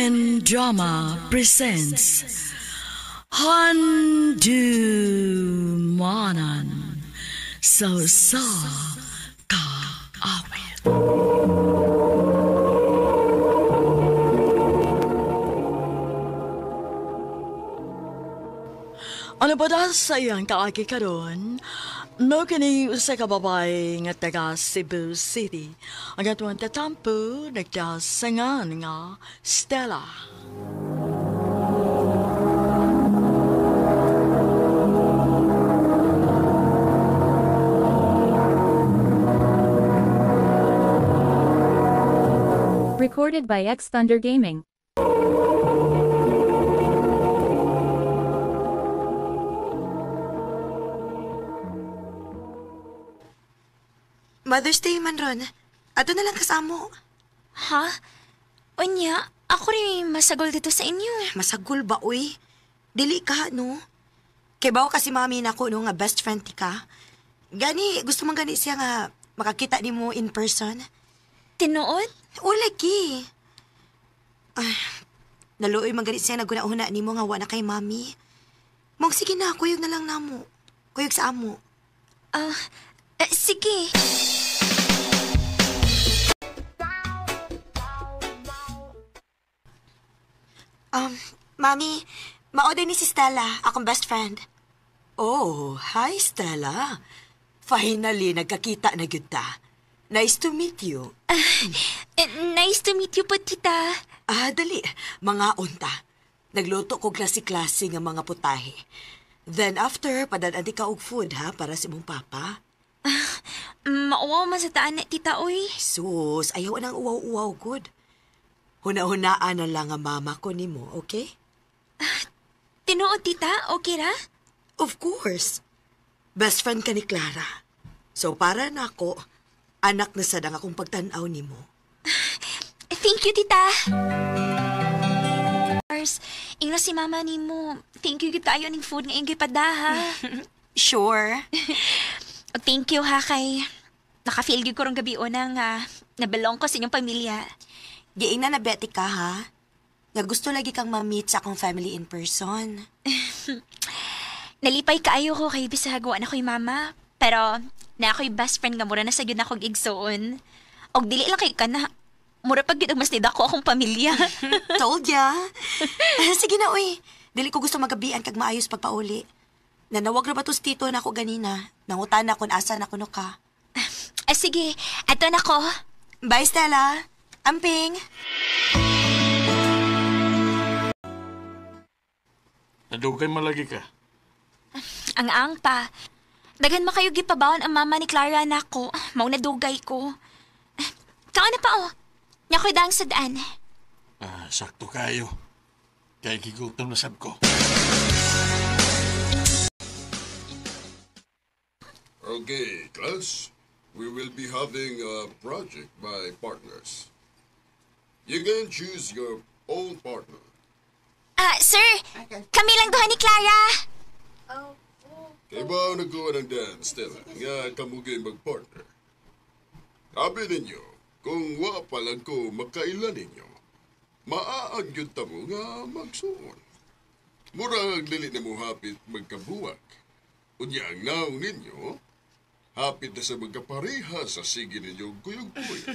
MN Drama presents Handumanan sa sa kaawit. Ano ba da sa iyang kaagi karon? Mo kini usa ka babae nga taga Cebu City. Ang atuang tatampo nagdasangan nga Stella. Recorded by X Thunder Gaming. Mother's Day man ron. Ato na lang kasamo. Ha? Unya, ako rin masagol dito sa inyo. Masagol ba, uy? Dili ka, no? Kay bawo kasi mami nako no, nga best friend ti ka. Gani, gusto man gani siya nga makakita nimo in person. Tinuod? O, lagi. Ay, naluoy man gani siya naguna-una nimo nga wa na kay mami. Mong sige na, kuyog na lang namo. Kuyog sa amo. Ah, sige. Mami, mao din ni si Stella, akong best friend. Oh, hi Stella. Finally, nagkakita na gyud ta. Nice to meet you. Nice to meet you po, tita. Ah, dali. Mga unta. Nagluto ko klase-klase nga mga putahe. Then after, padad-an ka og food ha, para sa imong papa. Mauwaw man sa taan na, tita, uy. Sus, ayaw nang uwaw-uwaw, good. Huna-hunaan na lang ang mama ko nimo, okay? Tinuod, tita? Okay ra? Of course. Best friend ka ni Clara. So para na ako, anak na sad ang akong pagtan-aw nimo. Thank you, tita. Ingno si mama nimo. Thank you gyud kaayo ning food nga iyong gipada, ha. Sure. Thank you, ha, kay naka-feel gyud ko rong gabi una nga nabelong ko sa inyong pamilya. Giingna na Betty ka, ha? Nga gusto lagi kang ma-meet sa akong family in person. Nalipay kaayo ko kay bisag wa na ko'y mama. Pero na ako'y best friend nga mura na sa gyud akong igsoon. Og dili lang kay kana. Mura pag gyud og mas nidako akong pamilya. Told ya. Sige na, uy. Dili ko gusto magabian kag maayos pagpauli. Nanawag ra ba to si tito na ako ganina? Nangutan na kung asa na kuno ka. Sige, ato na ko. Bye, Stella. Amping. Nadugay malagi ka. Ang pa. Daghan makayo gipabawon ang mama ni Clara nako. Mao na dugay ko. Kaon na pa oh. Nya ko'y daang sa daan. Ah, sakto kayo. Kay gigutom na sab ko. Okay, class. We will be having a project by partners. You can choose your own partner. Ah, sir! Kami lang duha ni Clara! Kay ba nagkuha ng dance, Stella, nga kamugay magpartner? Sabi ninyo, kung wa pa lang ko makailan ninyo, maaag yun ta mo nga magsuon. Murag dili na mo hapit magkabuwak. Unya ang naong ninyo, hapit na sa magkapareha sa sige ninyo kuyog-kuyog.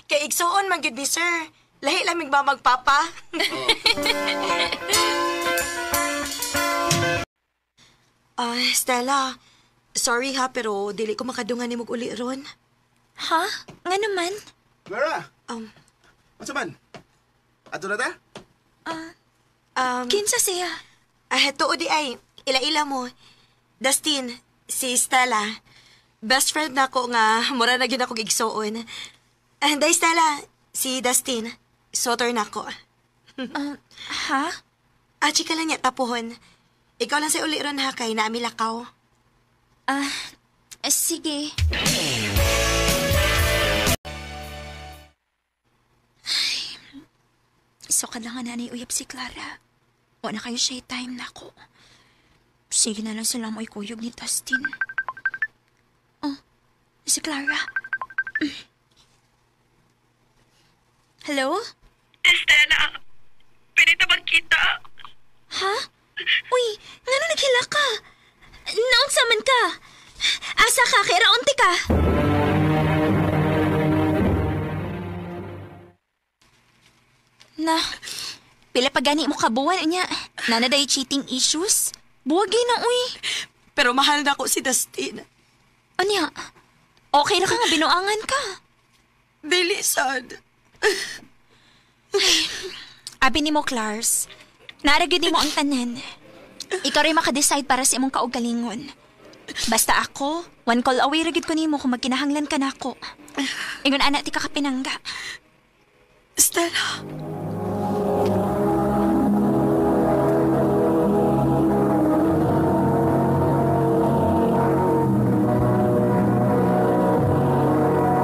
Kay igsoon man gyud ni sir. Lahi lang mig mamagpapa. Ah, Stella, sorry ha pero dili ko makadungan nimo uli ron. Ha? Nga naman? Clara! Unsa man? Ato na ta? Kinsa siya? Tuod di ay, ila-ila mo. Dustin, si Stella. Best friend na ako nga, mura na gyud ako igsoon. Day Stella, si Dustin. Soter na ako. Ha? Ah, chika lang niya, tapuhon. Ikaw lang sa uli ron ha, kay naami lakaw. Ah, sige. Ay, so kailangan na ni uyab si Clara. Wala na kayo siya time na ako. Sige na lang sila mo'y kuyog ni Dustin. Oh, si Clara. Hello? Stella, Asa ka? Kaya raunti ka. Na, pila pa gani mo kabuwan niya. Nanaday cheating issues? Buwagi na, uy. Pero mahal na ko si Dustin. Anya? Okay na ka nga, binuangan ka. Dili, sad. Ay, abi ni mo, Clars. Naaragid ni mo ang tanan. Ikaw rin makadecide para sa imong kaugalingon. Basta ako, one call away ragid ko nimo kung magkinahanglan ka na ako. Ingon ana ti ka kapinangga. Stella.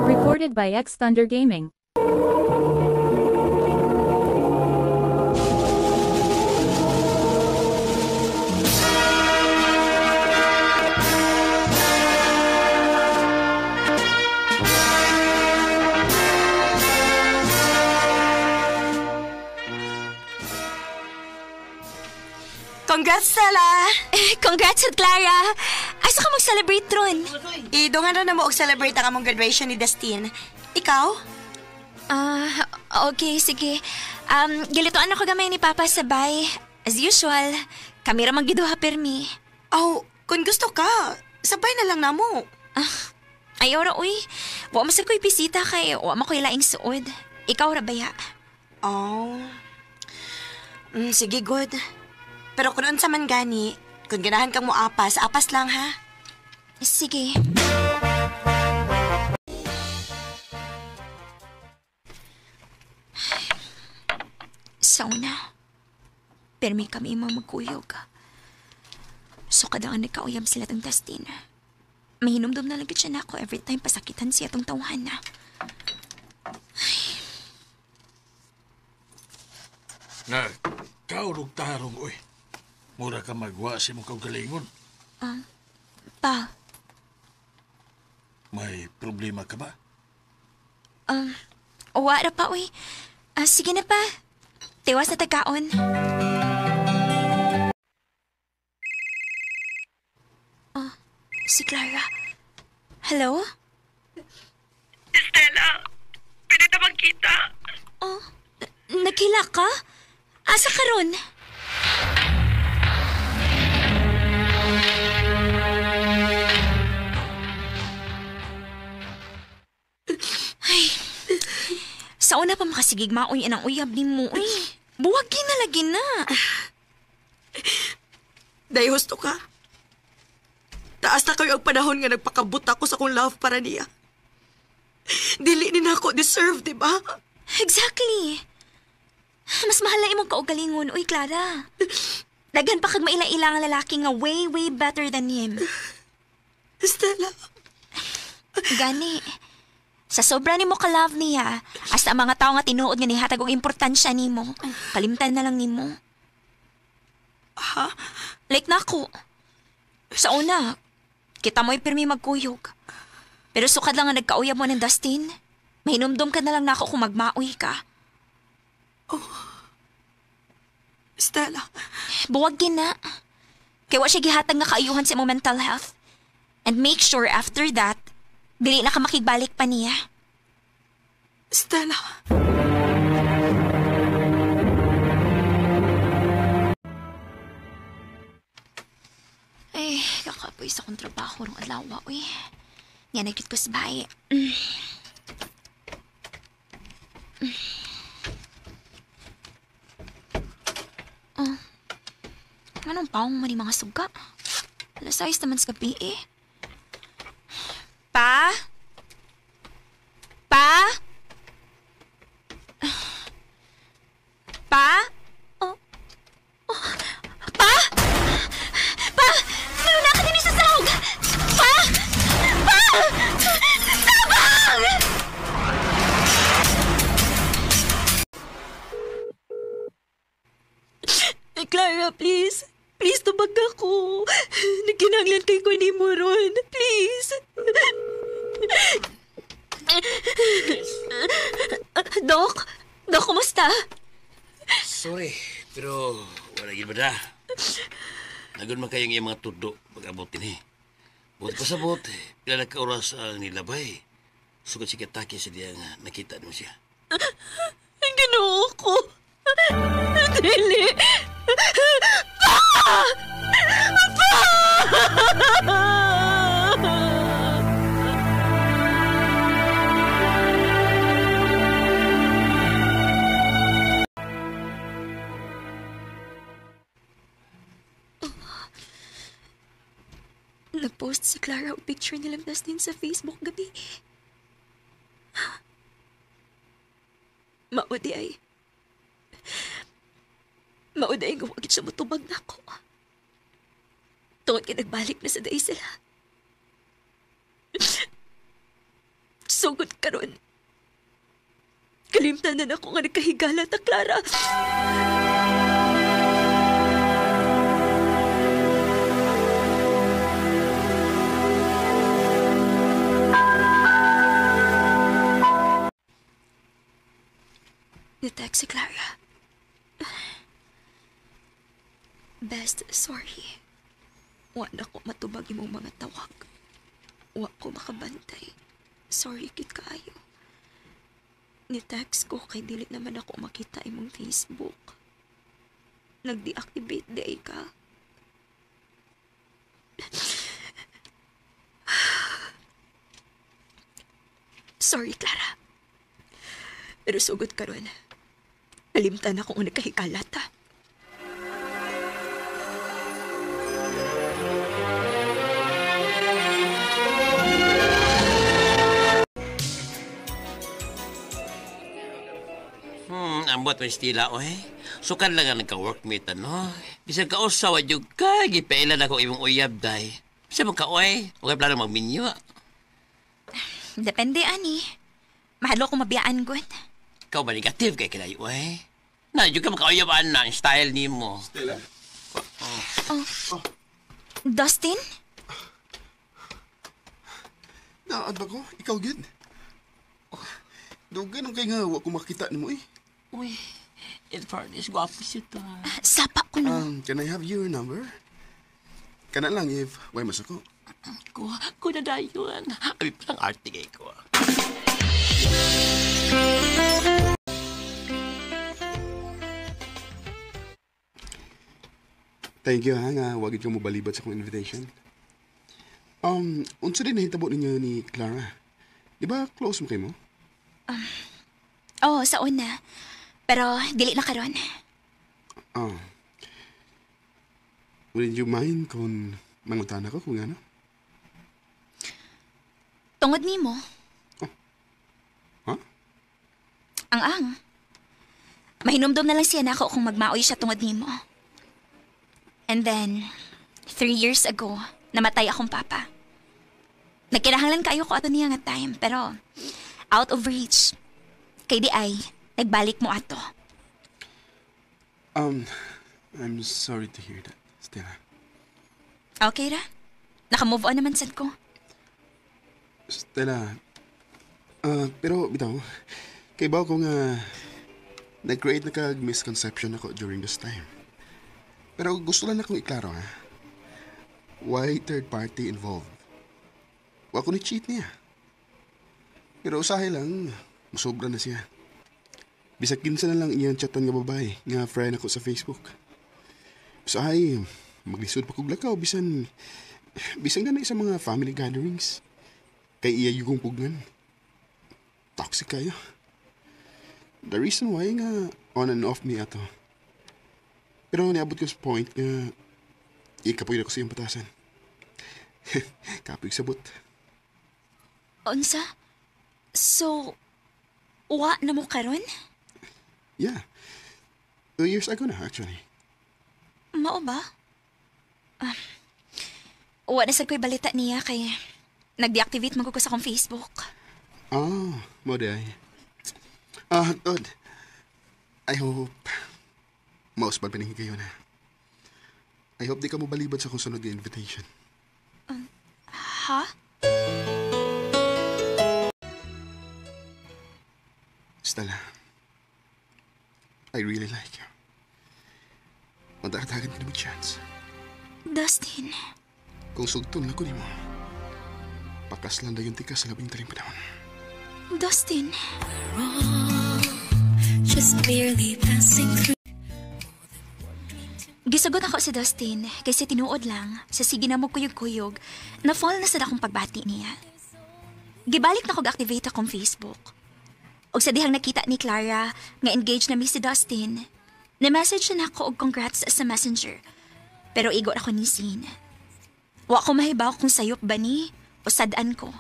Recorded by X Thunder Gaming. Congrats, Stella! Congrats, Clara! Asa ka mag-celebrate ron? Idungan na mo og-celebrate ang among graduation ni Dustin. Ikaw? Okay, sige. Gilituan ako gamay ni Papa sa bay. As usual, kami ra maggiduha permi. Oh, kung gusto ka, sabay na lang namo. Ayaw ra, uy. Wa masag ko'y bisita kay wa mako'y laing suod. Ikaw ra baya? Oh. Sige, good. Pero kung unsa man gani, kung ganahan kang moapas, apas lang ha. Sige. Sa una, permi kami mga magkuyog. So kadaan nagkauyab sila tong Dustin. Mahinumdum na lang siya na ako every time pasakitan siya tong tawhan na. Ay. Na, kaurog tarong, uy. Mura ka magwa si mong kaugalingon. Pa. May problema ka ba? Wala pa, uy. Sige na pa. Tiwas na tagkaon. Oh, si Clara. Hello? Stella, pwede ta magkita. Oh, nagkila ka? Asa ka ron? Ay, sa una pa makasigig maoy anang uyab ni mo. Uy, buwagin na lagi na. Day, husto ka. Taas na kayo ang panahon nga nagpakabot ako sa akong love para niya. Dili ni na ako deserve, di ba? Exactly. Mas mahal na imong kaugalingon, uy, Clara. Daghan pa kag maila-ila nga lalaki nga way, way better than him. Stella. Gani. Sa sobra nimo ka-love niya, hasta ang mga tao nga tinuod nga nihatag og importansya nimo, kalimtan na lang nimo. Ha? Like nako. Sa una, kita mo'y pirmi magkuyog. Pero sukad lang nga nagkauyab mo ng Dustin, mahinumdum ka na lang nako kung magmaoy ka. Oh. Stella. Buwagin na. Kaya wa siya gihatag nga kaayuhan sa imong mental health. And make sure after that, dili na ka makigbalik pa niya. Stella. Ay, kakapoy sa akong trabaho rong adlaw, uy. Nga nagkit ko sa bahay. Oh, anong paong man yung mga suga? Alas 6 naman sa gabi eh. Pa? Pa? Pa? Oh. Oh. Pa? Pa! Naluna ka din sa sahog! Pa! Pa! Tabang! Clara, please. Please, tubag ako. Nagkinanglan kay ko ni mo ron. Please. Dok? Dok, kumusta? Sorry, pero wala gid ba da? Nagun man kayong iyang mga tudo pag-abot din eh. Buot pasabot, pila na ka oras ang nilabay. Sugod si Kataki sa diya nga nakita mo siya. Ginoo ko. Dili. Pa! Pa! Nag-post si Clara og picture nilang Dustin sa Facebook gabi. Maudi ay. Maudi ay nga wagit siya mutubag na ako. Tungod kay nagbalik na sa day sila. Sugod karon. Kalimtan na ako nga nagkahigala ta, Clara. Ni-text si Clara. Best, sorry. Wa na ko matubag imong mga tawag. Wa ko makabantay. Sorry kit kaayo. Ni-text ko kay dili naman ako makita imong Facebook. Nag-deactivate di ay ka. Sorry, Clara. Pero sugod karon. Nalimtan ako kung nagkahikalat, ha. Ambot may stila, oy. Sukan lang ang nagka-workmate, ano? Bisan ka usawa, yung ka, gipailan ako imong uyab, day. Bisan mo ka, oy. Okay, plano magminyo. Depende, ani. Mahalo ko mabiyaan, good. Ikaw ba negative kay kinayo, oy? Na, yung ka makauyabaan na ang style ni mo. Stella? Oh. Dustin? Naad ba ko? Ikaw, gid. Dugan ang kay nga, wa ko makita nimo eh. Uy, in fairness, gwapo siya to. Sapa ko no. Can I have your number? Kana lang if way masuko. Ko, ko na dayon. Abi palang arte kay ko. Thank you ha, nga wag ko mobalibat sa akong invitation. Unsa din nahitabo ninyo ni Clara? Di ba close mo kay mo? Oh, sa una. Pero dili na karon. Oh. Would you mind kung mangutana ko kung ano? Tungod nimo. Oh. Huh? Ang-ang. Mahinumdum na lang siya nako kung magmaoy siya tungod nimo. And then, 3 years ago, namatay akong papa. Nagkinahanglan kayo ko ato niya nga time, pero out of reach. Kay di ay, nagbalik mo ato. I'm sorry to hear that, Stella. Okay ra? Naka-move on naman sad ko. Stella, pero bitaw, kay ba ko nga nag-create na kag misconception ako during this time. Pero gusto lang akong iklaro, ha? Why third party involved? Wa ko ni cheat niya. Pero usahay lang, musobra na siya. Bisag kinsa na lang iyang chatan nga babae, nga friend ako sa Facebook. Usahay, maglisod pa kog lakaw, bisan gani sa mga family gatherings. Kay iya yugong pugnan. Toxic kayo. The reason why nga on and off me ato. Pero niabot ko sa point nga ikapoy na ko sa iyong patasan. Kapoy sabot. Unsa? So, wa na mo karon? Yeah. 2 years ago na actually. Mao ba? Wa na sad ko'y balita niya kay nag-deactivate man ko sa akong Facebook. Ah, mo di ay. Tod. I hope mausbad pa kayo na. I hope di ka mo balibad sa akong sunod na invitation. Ha? Stella, I really like you. Magdakatagan ka na mo chance. Dustin. Kung sugton na ko nimo, Pakaslan dayon tika sa labing daling panahon. Dustin, Just merely passing through. Gisugot ako si Dustin kasi tinuod lang sa sige na mo kuyog-kuyog na fall na sad akong pagbati niya. Gibalik na kog activate akong Facebook. Og sa dihang nakita ni Clara nga engaged na mi si Dustin, na-message na nako og congrats sa Messenger. Pero igo ako ni Sin. Wa ko mahibaw kung sayop ba ni o sad-an ko.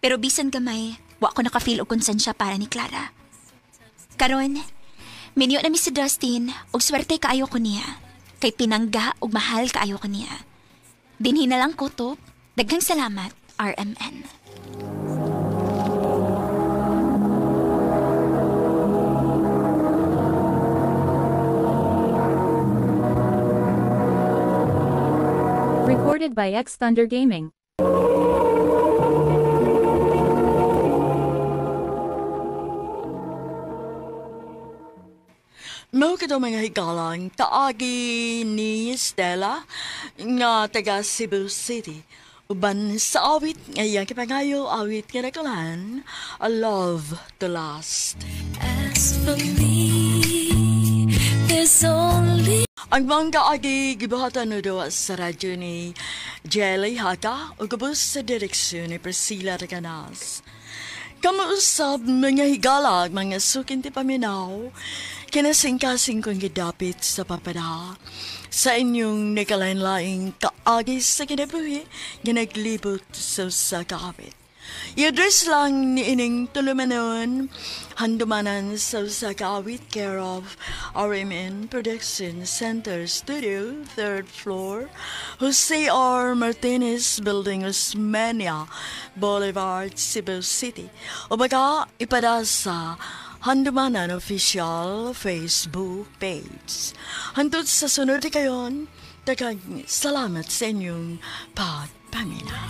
Pero bisan gamay, wa ko naka-feel og konsensya para ni Clara. Karon, minyo na mi si Dustin og swerte kaayo ko niya. Kay pinangga og mahal kaayo ko niya. Dinhi na lang kutob. Daghang salamat, RMN. Recorded by X Thunder Gaming. Mao kato mga higalang kaagi ni Stella nga taga Cebu City. Uban sa awit nga iyang kipangayo awit nga nakalan, A Love to Last. As for me, there's only Ang mga kaagi gibuhatan no daw sa radyo ni Jelly Haka ug ubos sa direksyon ni Priscilla Reganas. Kamuusab mga higalag, mga sukin ti paminaw, kinasingkasing kong gidapit sa papada sa inyong nakalain-laing kaagi sa kinabuhi nga naglibot sa usa ka awit. I-address lang ni ining tulumanon, handumanan sa usa ka awit, care of RMN Production Center Studio, 3rd floor, Jose R. Martinez Building, Osmeña Boulevard, Cebu City. O baka ipada sa Handumanan Official Facebook page. Hantod sa sunod kayon, daghang salamat sa inyong pagpamina.